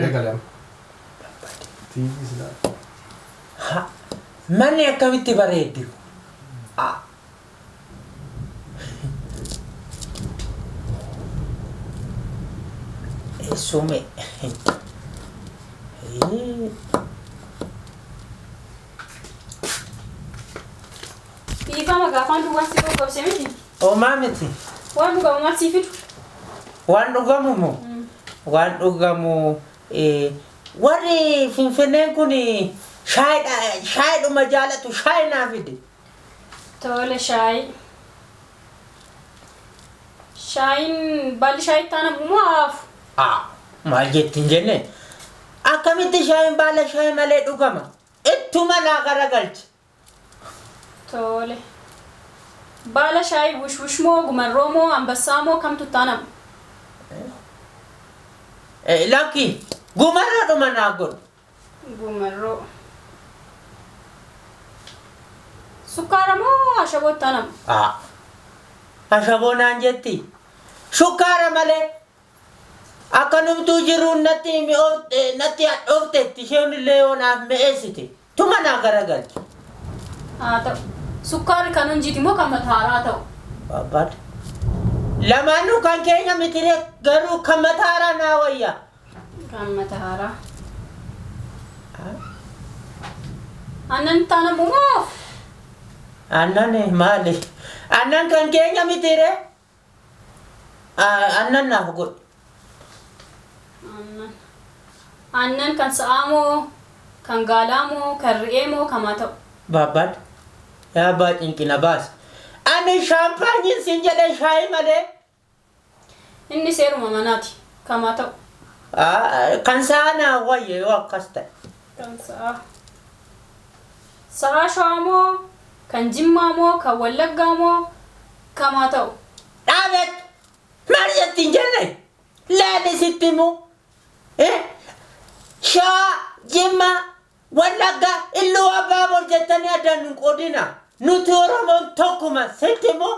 Eegalama. TV silaa. Ha, manni akkamitti bareeddi. Ah. Eessume. Dhiifama gaafaan duwwaan si qoqqoobse miti. Homaa miti. Waan dhugamu maal sii fidu? Waan dhugamu moo? Waan dhugamu warri Finfinneen kun shaayidhuma jaalatu, shaayii naa fidi. Tole, shaayii. Shaayiin baalli shaayii itti aanamu moo haafu? Ah, maal jetti hin jenne? Akkamitti shaayiin baala shaayii malee dhugama? Ittuma naa garagalchi. Tole. Baala shaayii wushwush moo, gumarroo moo, ambassaa moo, kamtu itti aanamu? Lakki, gumarroodhuma naa godhu. Gumarroo. Sukkaara moo ashaboo itti aanamu? Ah, ashaboo naan jetti. Shukkaara malee akka numtuu jiruun natti natti hadhooftetti, isheen illee yoo naaf mi'eessite tuma naa garagalchi. Haa ta'u. Sukkaarri kan honjiiti moo kan mataaraa ta'u? Babbaadha. Lamaanuu kan keenya mitire, garuu kan mataaraa naa wayya. Kan mataaraa. Aannan itti aanamu moo haafu? Aannan maali? Aannan kan keenya mitire? Aannan naaf godhu. Aannan. Aannan kan sa'aa moo, kan gaalaa moo, kan re'ee moo, kamaa ta'u? Babbaadha. Yaa abbaa cinqina baasa. Ani shaampaanyiin siin jedhe, shaayii malee. Inni seeruma manaati. Kamaa ta'u? Kan sa'aa naa wayya yoo akkas ta'e. Kan sa'aa. Sa'aa Shawaa moo, kan Jimmaa moo, kan Wallaggaa moo, kamaa ta'u? Dhaabet! Maal jetti hin jenne? Laali, sitti himu. Shawaa, Jimmaa, Wallagga, Illuu Abbaa Boor jettanii addaan hin qoodina. Nuti Oromoon tokkuma, sitti himu.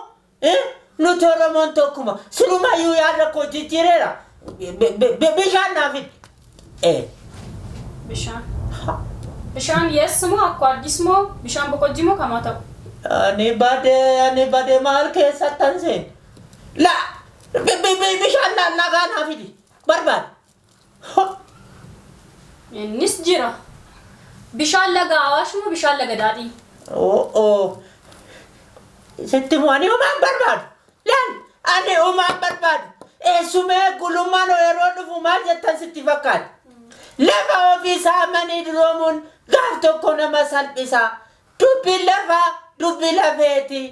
Nuti Oromoon tokkuma. Sirumayyuu yaada koo jijjiireera. Bishaan naa fidi. Bishaan. Bishaan Yes moo, Akkoo Addis moo, bishaan Boqojjii moo, kamaa ta'u? Ani badee, ani badee, maal keessattan seen? La, bishaan lagaa naa fidi. Barbaade. Innis jira. Bishaan laga Awaash moo bishaan laga Daadhii? Oo. Sitti himu, ani homaan barbaadu. Laal, ani homaan barbaadu. Eessumee gulummaan yeroo dhufu maal jettan sitti fakkaata? Lafa ofii saamanii duroomuun gaaf tokko nama salphisa. Dubbiin lafaa dubbii lafeeti.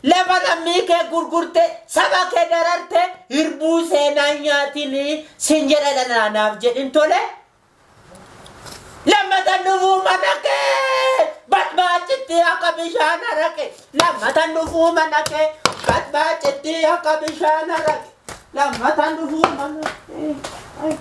Lafa lammii kee gurgurte, saba kee dararte, hirbuu seenaa nyaatinii sin jedha, naaf jedhin tole. Lammatan dhufuu mana kee batbaacitti akka bishaan haraqe. Lammatan dhufuu mana kee batbaacitti akka bishaan haraqe. Lammatan dhufuu mana kee.